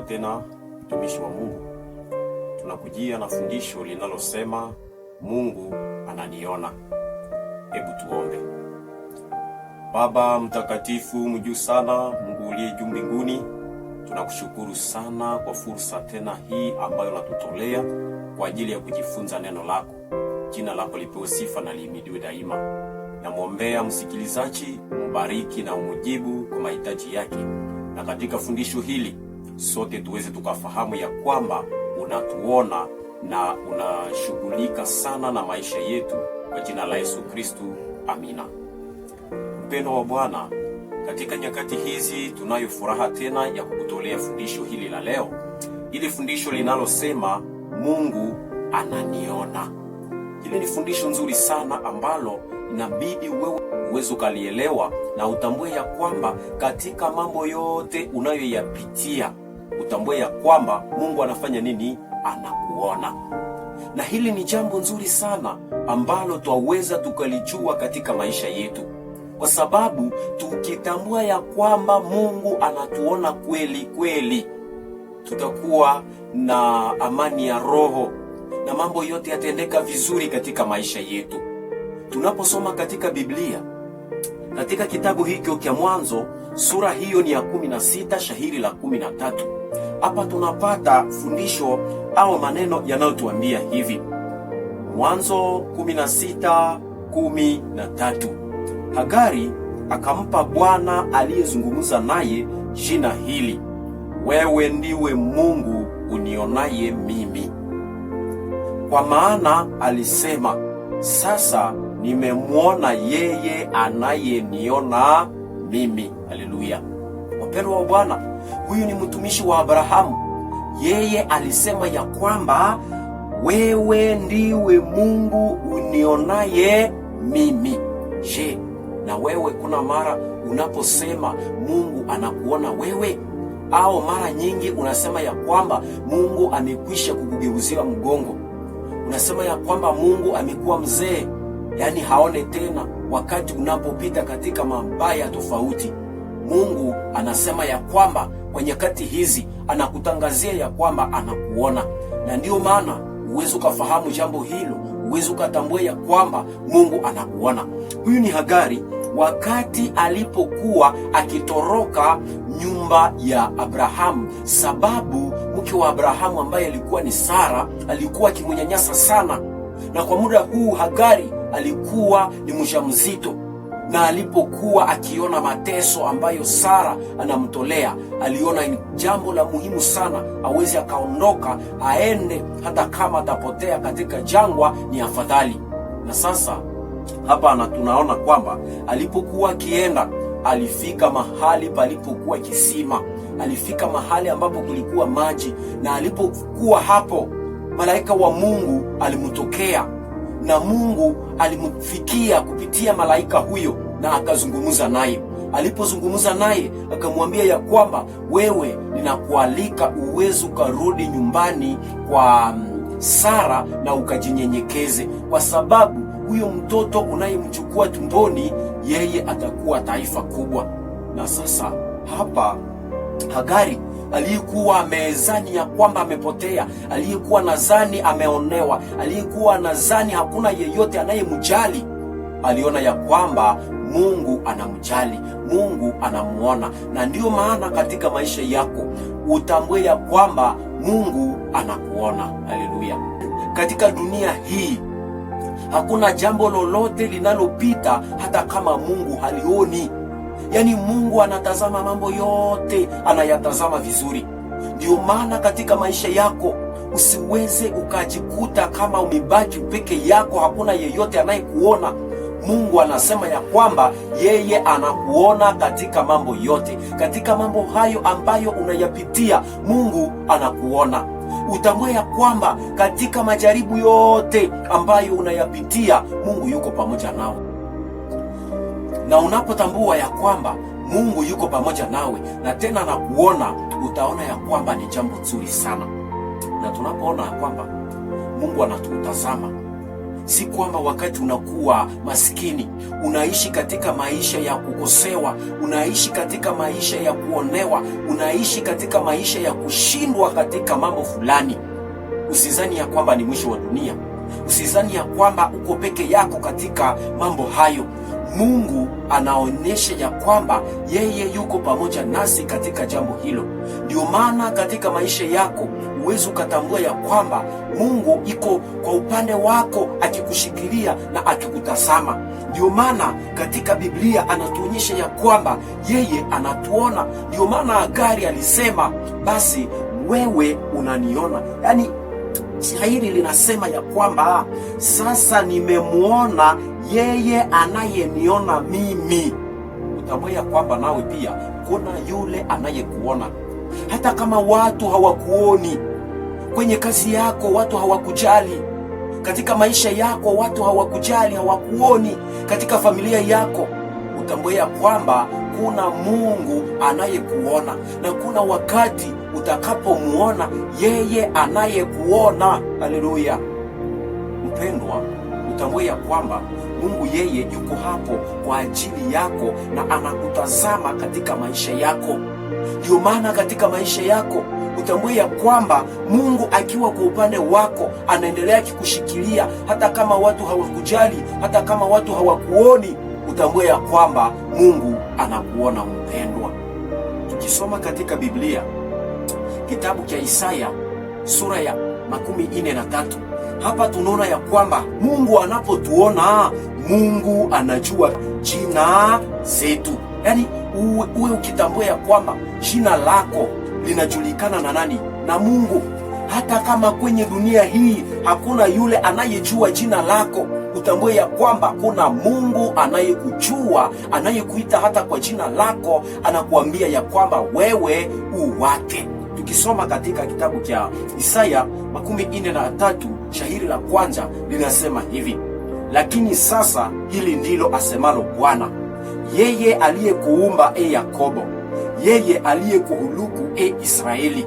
tena mtumishi wa Mungu. Tunakujia na fundisho linalosema Mungu ananiona. Hebu tuombe. Baba mtakatifu, mjuu sana, Mungu uliye juu mbinguni, tunakushukuru sana kwa fursa tena hii ambayo unatutolea kwa ajili ya kujifunza neno lako. Jina lako lipewe sifa na lihimidiwe daima. Namwombea msikilizaji, mbariki na umujibu kwa mahitaji yake, na katika fundisho hili sote tuweze tukafahamu ya kwamba unatuona na unashughulika sana na maisha yetu, kwa jina la Yesu Kristu, amina. Mpendo wa Bwana, katika nyakati hizi tunayo furaha tena ya kukutolea fundisho hili la leo, ili fundisho linalosema Mungu ananiona. Hili ni fundisho nzuri sana ambalo inabidi wewe uweze ukalielewa na utambue ya kwamba katika mambo yote unayoyapitia utambue ya kwamba Mungu anafanya nini? Anakuona. Na hili ni jambo nzuri sana ambalo twaweza tukalijua katika maisha yetu, kwa sababu tukitambua ya kwamba Mungu anatuona kweli kweli, tutakuwa na amani ya roho na mambo yote yataendeka vizuri katika maisha yetu. Tunaposoma katika Biblia, katika kitabu hikyo cha Mwanzo sura hiyo ni ya 16 shahiri la 13, hapa tunapata fundisho au maneno yanayotuambia hivi. Mwanzo 16:13, Hagari akampa Bwana aliyezungumza naye jina hili, wewe ndiwe Mungu unionaye mimi. Kwa maana alisema, sasa nimemwona yeye anayeniona mimi. Haleluya! Wapendwa wa Bwana, huyu ni mtumishi wa Abrahamu. Yeye alisema ya kwamba wewe ndiwe Mungu unionaye mimi. Je, na wewe kuna mara unaposema Mungu anakuona wewe? Au mara nyingi unasema ya kwamba Mungu amekwisha kukugeuzia mgongo? Unasema ya kwamba Mungu amekuwa mzee, yaani haone tena wakati unapopita katika mabaya tofauti. Mungu anasema ya kwamba kwa nyakati hizi anakutangazia ya kwamba anakuona, na ndiyo maana uweze ukafahamu jambo hilo, uweze ukatambua ya kwamba Mungu anakuona. Huyu ni Hagari wakati alipokuwa akitoroka nyumba ya Abrahamu, sababu mke wa Abrahamu ambaye alikuwa ni Sara alikuwa akimnyanyasa sana, na kwa muda huu Hagari alikuwa ni mjamzito, na alipokuwa akiona mateso ambayo Sara anamtolea, aliona ni jambo la muhimu sana aweze akaondoka aende, hata kama atapotea katika jangwa ni afadhali. Na sasa hapa tunaona kwamba alipokuwa akienda alifika mahali palipokuwa kisima, alifika mahali ambapo kulikuwa maji, na alipokuwa hapo malaika wa Mungu alimtokea na Mungu alimfikia kupitia malaika huyo na akazungumza naye. Alipozungumza naye akamwambia ya kwamba wewe, ninakualika uweze ukarudi nyumbani kwa Sara na ukajinyenyekeze, kwa sababu huyo mtoto unayemchukua tumboni yeye atakuwa taifa kubwa. Na sasa hapa Hagari aliyekuwa amezani ya kwamba amepotea, aliyekuwa nadhani ameonewa, aliyekuwa nadhani hakuna yeyote anayemjali, aliona ya kwamba Mungu anamjali, Mungu anamuona. Na ndiyo maana katika maisha yako utambue ya kwamba Mungu anakuona. Haleluya! Katika dunia hii hakuna jambo lolote linalopita hata kama Mungu halioni. Yaani Mungu anatazama mambo yote, anayatazama vizuri. Ndiyo maana katika maisha yako usiweze ukajikuta kama umebaki peke yako, hakuna yeyote anayekuona. Mungu anasema ya kwamba yeye anakuona katika mambo yote, katika mambo hayo ambayo unayapitia, Mungu anakuona. Utambue ya kwamba katika majaribu yote ambayo unayapitia, Mungu yuko pamoja nawe. Na unapotambua ya kwamba Mungu yuko pamoja nawe na tena anakuona, utaona ya kwamba ni jambo nzuri sana. Na tunapoona ya kwamba Mungu anatutazama Si kwamba wakati unakuwa maskini unaishi katika maisha ya kukosewa, unaishi katika maisha ya kuonewa, unaishi katika maisha ya kushindwa katika mambo fulani, usizani ya kwamba ni mwisho wa dunia. Usizani ya kwamba uko peke yako katika mambo hayo. Mungu anaonyesha ya kwamba yeye yuko pamoja nasi katika jambo hilo. Ndio maana katika maisha yako uwezi ukatambua ya kwamba Mungu iko kwa upande wako akikushikilia na akikutazama. Ndio maana katika Biblia anatuonyesha ya kwamba yeye anatuona. Ndio maana Hagari alisema, basi wewe unaniona. Yaani shairi linasema ya kwamba sasa nimemwona yeye anayeniona mimi. Utambue ya kwamba nawe pia kuna yule anayekuona, hata kama watu hawakuoni. Kwenye kazi yako watu hawakujali, katika maisha yako watu hawakujali, hawakuoni, katika familia yako utambue ya kwamba kuna Mungu anayekuona na kuna wakati utakapomuona yeye anayekuona. Haleluya! Mpendwa, utambue ya kwamba Mungu yeye yuko hapo kwa ajili yako na anakutazama katika maisha yako. Ndio maana katika maisha yako utambue ya kwamba Mungu akiwa kwa upande wako anaendelea akikushikilia, hata kama watu hawakujali, hata kama watu hawakuoni, utambue ya kwamba Mungu anakuona mpendwa. Tukisoma katika Biblia kitabu cha Isaya sura ya 43, hapa tunaona ya kwamba Mungu anapotuona, Mungu anajua jina zetu. Yaani uwe ukitambua ya kwamba jina lako linajulikana na nani? Na Mungu. Hata kama kwenye dunia hii hakuna yule anayejua jina lako, utambue ya kwamba kuna Mungu anayekujua, anayekuita hata kwa jina lako, anakuambia ya kwamba wewe u wake. Tukisoma katika kitabu cha Isaya 43 shahiri la kwanza linasema hivi: lakini sasa hili ndilo asemalo Bwana, yeye aliyekuumba e Yakobo, yeye aliyekuhuluku e Israeli,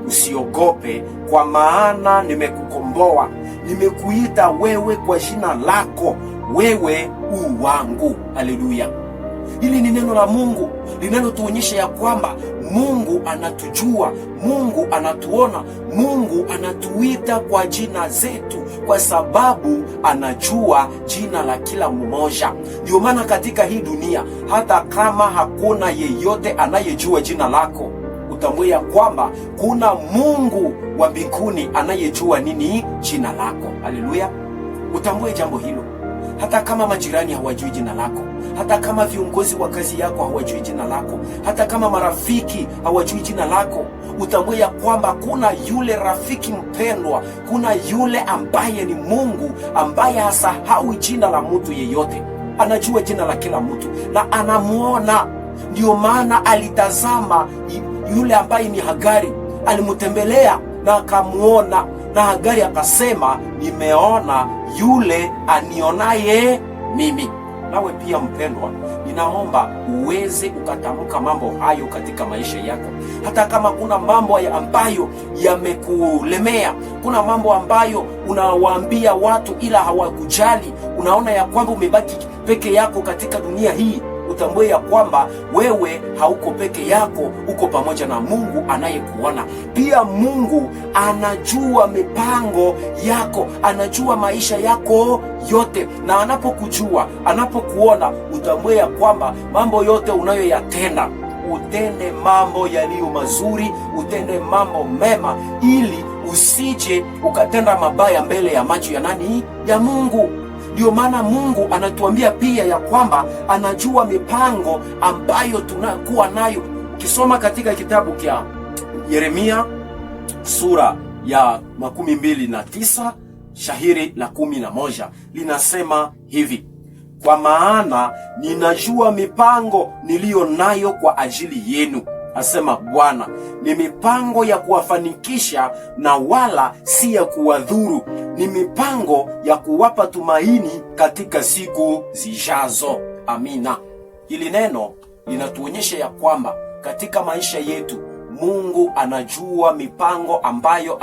usiogope, kwa maana nimekukomboa, nimekuita wewe kwa jina lako, wewe u wangu. Haleluya! Hili ni neno la Mungu linalotuonyesha ya kwamba Mungu anatujua, Mungu anatuona, Mungu anatuita kwa jina zetu, kwa sababu anajua jina la kila mmoja. Ndio maana katika hii dunia, hata kama hakuna yeyote anayejua jina lako, utambue ya kwamba kuna Mungu wa mbinguni anayejua nini jina lako. Haleluya! Utambue jambo hilo. Hata kama majirani hawajui jina lako, hata kama viongozi wa kazi yako hawajui jina lako, hata kama marafiki hawajui jina lako, utambue ya kwamba kuna yule rafiki mpendwa, kuna yule ambaye ni Mungu ambaye hasahau jina la mtu yeyote. Anajua jina la kila mtu na anamuona. Ndiyo maana alitazama yule ambaye ni Hagari, alimtembelea na akamuona, na Hagari akasema, nimeona yule anionaye mimi. Nawe pia mpendwa, ninaomba uweze ukatamka mambo hayo katika maisha yako, hata kama kuna mambo ambayo yamekulemea, kuna mambo ambayo unawaambia watu ila hawakujali, unaona ya kwamba umebaki peke yako katika dunia hii, utambue ya kwamba wewe hauko peke yako, uko pamoja na Mungu anayekuona. Pia Mungu anajua mipango yako, anajua maisha yako yote, na anapokujua, anapokuona, utambue ya kwamba mambo yote unayoyatenda utende mambo yaliyo mazuri, utende mambo mema, ili usije ukatenda mabaya mbele ya macho ya nani? Ya Mungu. Ndio maana Mungu anatuambia pia ya kwamba anajua mipango ambayo tunakuwa nayo. Ukisoma katika kitabu cha Yeremia sura ya 29 shahiri la 11 linasema hivi: kwa maana ninajua mipango niliyo nayo kwa ajili yenu, asema Bwana, ni mipango ya kuwafanikisha na wala si ya kuwadhuru, ni mipango ya kuwapa tumaini katika siku zijazo. Amina. Hili neno linatuonyesha ya kwamba katika maisha yetu Mungu anajua mipango ambayo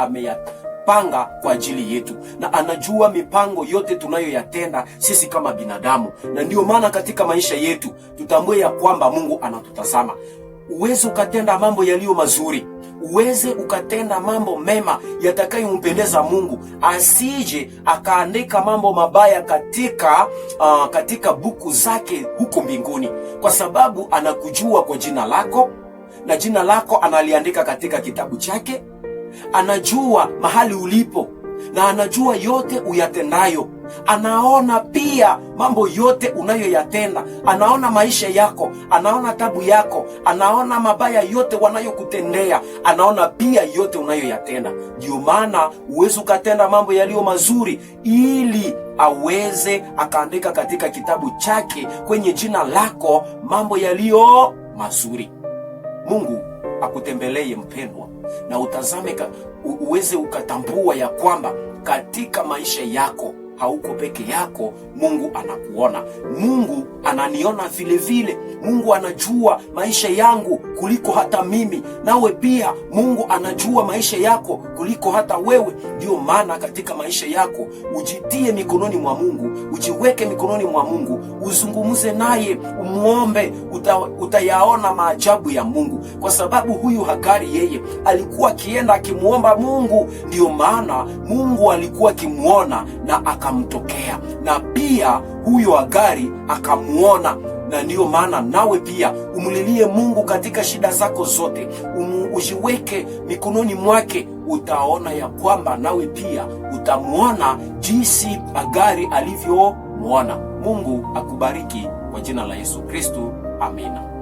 anayopanga kwa ajili yetu, na anajua mipango yote tunayoyatenda sisi kama binadamu. Na ndiyo maana katika maisha yetu tutambue ya kwamba Mungu anatutazama. Uweze ukatenda mambo yaliyo mazuri, uweze ukatenda mambo mema yatakayompendeza Mungu, asije akaandika mambo mabaya katika buku zake huko mbinguni, kwa sababu anakujua kwa jina lako na jina lako analiandika katika kitabu chake. Anajua mahali ulipo na anajua yote uyatendayo. Anaona pia mambo yote unayoyatenda, anaona maisha yako, anaona tabu yako, anaona mabaya yote wanayokutendea, anaona pia yote unayoyatenda. Ndiyo maana uweze ukatenda mambo yaliyo mazuri, ili aweze akaandika katika kitabu chake kwenye jina lako mambo yaliyo mazuri. Mungu akutembelee mpendwa, na utazame uweze ukatambua ya kwamba katika maisha yako hauko peke yako. Mungu anakuona, Mungu ananiona vile vile. Mungu anajua maisha yangu kuliko hata mimi, nawe pia Mungu anajua maisha yako kuliko hata wewe. Ndiyo maana katika maisha yako ujitie mikononi mwa Mungu, ujiweke mikononi mwa Mungu, uzungumze naye, umuombe, utayaona maajabu ya Mungu, kwa sababu huyu Hagari yeye alikuwa akienda akimuomba Mungu. Ndiyo maana Mungu alikuwa akimuona na akamtokea, na pia huyo Hagari akamuona. Na ndiyo maana nawe pia umlilie Mungu katika shida zako zote, ujiweke mikononi mwake, utaona ya kwamba nawe pia utamuona jinsi Hagari alivyomuona. Mungu akubariki kwa jina la Yesu Kristu. Amina.